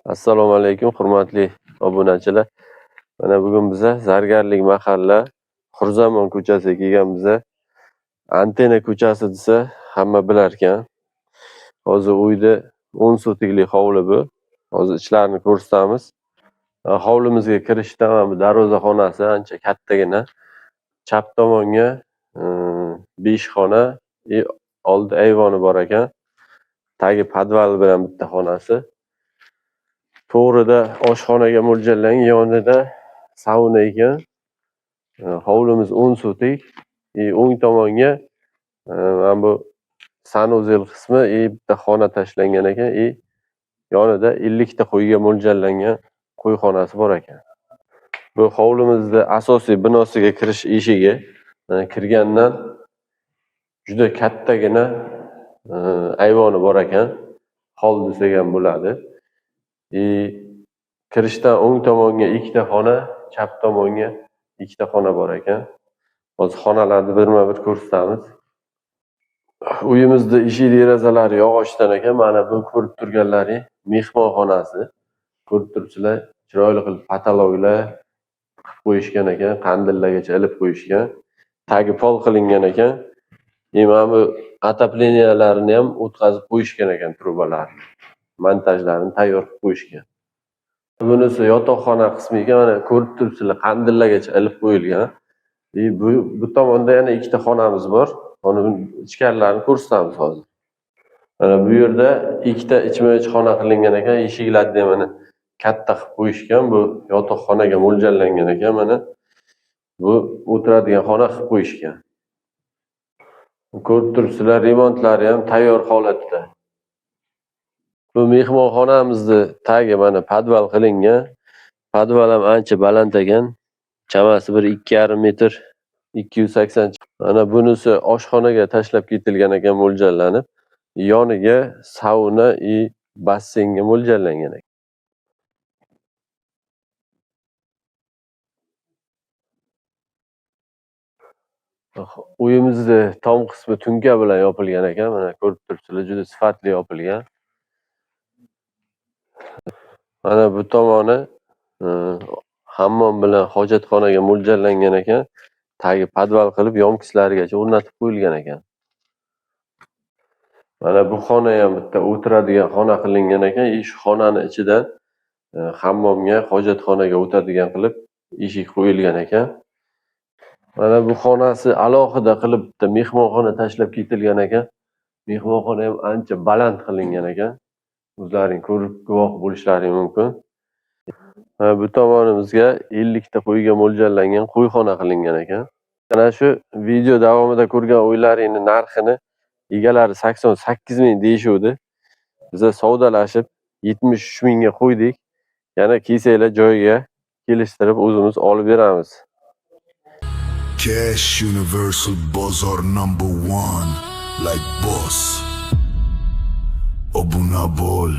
Assalomu alaykum, hurmatli obunachilar. Mana bugun biza Zargarlik mahalla Xurzamon ko'chasiga kelganmiz. Antenna ko'chasi desa hamma bilar ekan. Hozir uyda 10 sotiklik hovli bu. Hozir ichlarini ko'rsatamiz. Hovlimizga kirishda mana bu darvoza xonasi ancha kattagina. Chap tomonga 5 xona, oldi ayvoni bor ekan. Tagi podval bilan bitta xonasi. To'g'rida oshxonaga mo'ljallangan, yonida sauna ekan. Hovlimiz 10 sotik. O'ng tomonga mana bu sanuzel qismi, bitta xona tashlangan ekan. Yonida 50 ta qo'yga mo'ljallangan qo'yxonasi bor ekan. Bu hovlimizda asosiy binosiga kirish eshigi. Kirgandan juda kattagina ayvoni bor ekan. Hol desak ham bo'ladi. Kirishdan o'ng tomonga 2 ta xona, chap tomonga 2 ta xona bor ekan. Hozir xonalarni birma-bir ko'rsatamiz. Uyimizda eshik derazalari yog'ochdan ekan. Mana bu ko'rib turganlaring mehmonxonasi. Ko'rib turibsizlar, chiroyli qilib patologlar qilib qo'yishgan ekan, qandillargacha ilib qo'yishgan. Tagi pol qilingan ekan. Mana bu otopleniyalarni ham o'tkazib qo'yishgan ekan, trubalarni. Montajlarini tayyor qilib qo'yishgan. Bunisi yotoqxona qismi ekan, mana ko'rib turibsizlar, qandillargacha ilib qo'yilgan. Bu tomonda yana 2 ta xonamiz bor. Mana buni ichkarilarini ko'rsatamiz hozir. Mana bu yerda 2 ta ichma-ich xona qilingan ekan, eshiklarni ham mana katta qilib qo'yishgan. Bu yotoqxonaga mo'ljallangan ekan, mana bu o'tiradigan xona qilib qo'yishgan. Ko'rib turibsizlar, remontlari ham tayyor holatda. Bu mehmonxonamizni tagi mana podval qilingan. Podval ham ancha baland ekan. Chamasi bir 2,5 metr, 280. Mana bunisi oshxonaga tashlab ketilgan ekan mo'ljallanib. Yoniga sauna va basseynga mo'ljallangan ekan. Uyimizni tom qismi tunka bilan yopilgan ekan. Mana ko'rib turibsizlar, juda sifatli yopilgan. Mana bu tomoni hammom bilan hojatxonaga mo'ljallangan ekan. Tagi podval qilib yomkislarigacha o'rnatib qo'yilgan ekan. Mana bu xona ham bitta o'tiradigan xona qilingan ekan. Shu xonani ichidan hammomga, hojatxonaga o'tadigan qilib eshik qo'yilgan ekan. Mana bu xonasi alohida qilib bitta mehmonxona tashlab ketilgan ekan. Mehmonxona ham ancha baland qilingan ekan. O'zlaring ko'rib guvoh bo'lishlaring mumkin. Mana bu tomonimizga 50 ta qo'yga mo'ljallangan qo'yxona qilingan ekan. Mana shu video davomida ko'rgan uylaringning narxini egalari 88 ming deyishuvdi. Biza savdolashib 73 mingga qo'ydik. Yana kelsanglar joyiga kelishtirib o'zimiz olib beramiz. Cash Universal Bozor number 1, like boss. Obuna bo'l.